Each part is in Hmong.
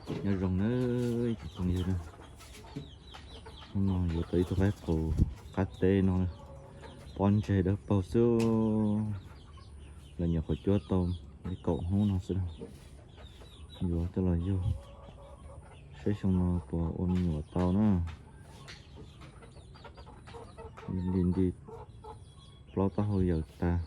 Nyob zoo nawb ib tsoom phooj ywg na, hnub no yuav tau ib tug qaib qus qab teb no, pob ntseg dawb paug xwb. Lawv nyuam qhuav cuab tau li kaum hnub no xwb na, yuav coj los yug saib xyoo no puas ua me nyuam tau na. Nti nti plaub taub hau yaws tag.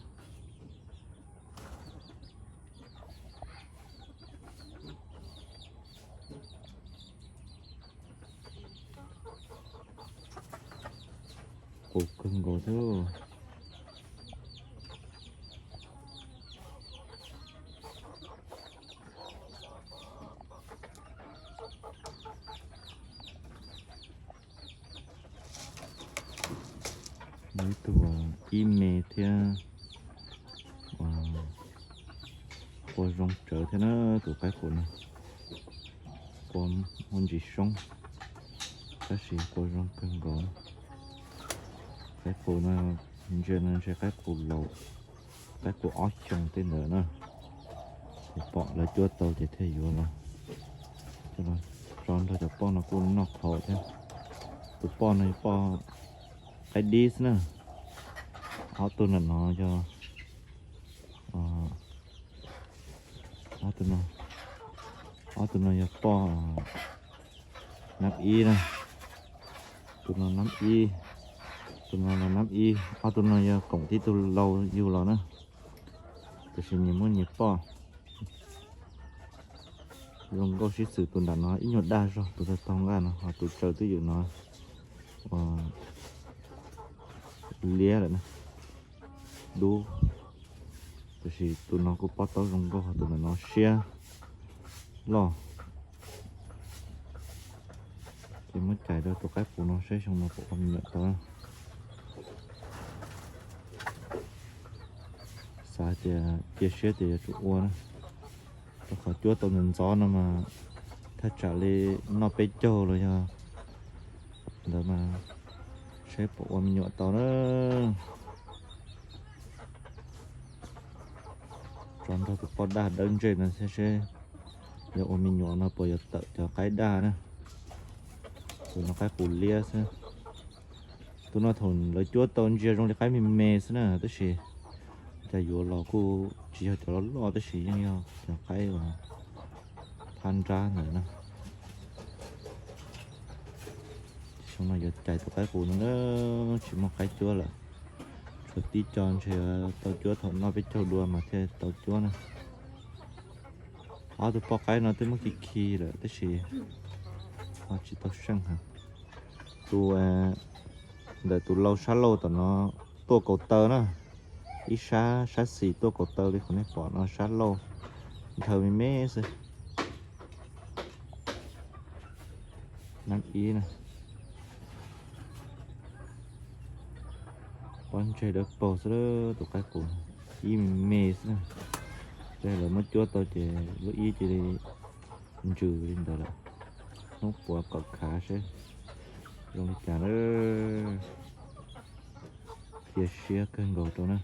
Qus kawg nkaus thiab. Muaj ib tug ib me thiab, qua zoo tsawv thiab na, tus qaib qus no. Qua muaj ntsis soob, tab sis qua zoo kawg nkaus. Qaib qus no, ntsia no ntshe qaib qus laus, qaib qus ob xyoos tej ntawd na. Ces pom lawv cuab tau ces thiaj yuav los, coj los tso nrog cov poj no kuj noj qhauv thiab. Tus poj no yog poj qaib dib xwb na. Ob tug ntawm no yog, ob tug no, ob tug no yog poj nab ib na. Tus no nab ib, tus no nab ib, ob tug no yog koom tib tug laus yug los na. Tiam sis nyias muaj nyias poj. Zoo nkauj sib xws, tus nram no ib nyuag daj zog, tus tag tog nqaj no, ho tus tsaws twj ywm no ua liab lawm na, dub. Tiam sis tus no kuj pob taub zoo nkauj, tus ntawm no siab loj. Ces muab cais rau tus qaib qus no saib xyoo no puas ua me nyuam tau. Xav tias cia siab tias yuav tsum ua na, rau qhov cuab tau ntxov ntxov no mas thaj tsam li noj peb caug los yog ntawd mas saib puas ua me nyuam tau na. Tso nrog tus poj daj dawb ntseg no thiab seb yog ua me nyuam no puas yuav tawm cov qaib daj na. Tus no qaib qus liab xwb. Tus no thaum lawv cuab tau ntsia zoo li qaib me me xwb na, tab sis cas yuav los kuj tsis yog cov loj loj, tab sis yeej yog cov qaib uas phab nrab ntawd na. Xyoo no yuav cais tus qaib qus no na, tsis muaj qaib cuab lawm. Tshuav tib co ntshe tau cuab thaum noj peb caug dua mas thiaj tau cuab na. Ob tug poj qaib no twb muab khi khi lawm tab sis ho tsis tau seej heev. Tus ntawm tus lau sab laug tom no tuaj kaus taw na, ib sab sab xis tuaj kaus taw li qhov nej pom no, sab laug ntshaw me me xwb. Nab ib na, pob ntseg dawb paug xwb, tus qaib qus ib me me xwb na. Ces lawv muab cuab tau ces lub ib cia li ntsws li ntawd lawm. Hnub puav kom khav seb zoo li cas lawm. Cia siab kawg nkaus rau na.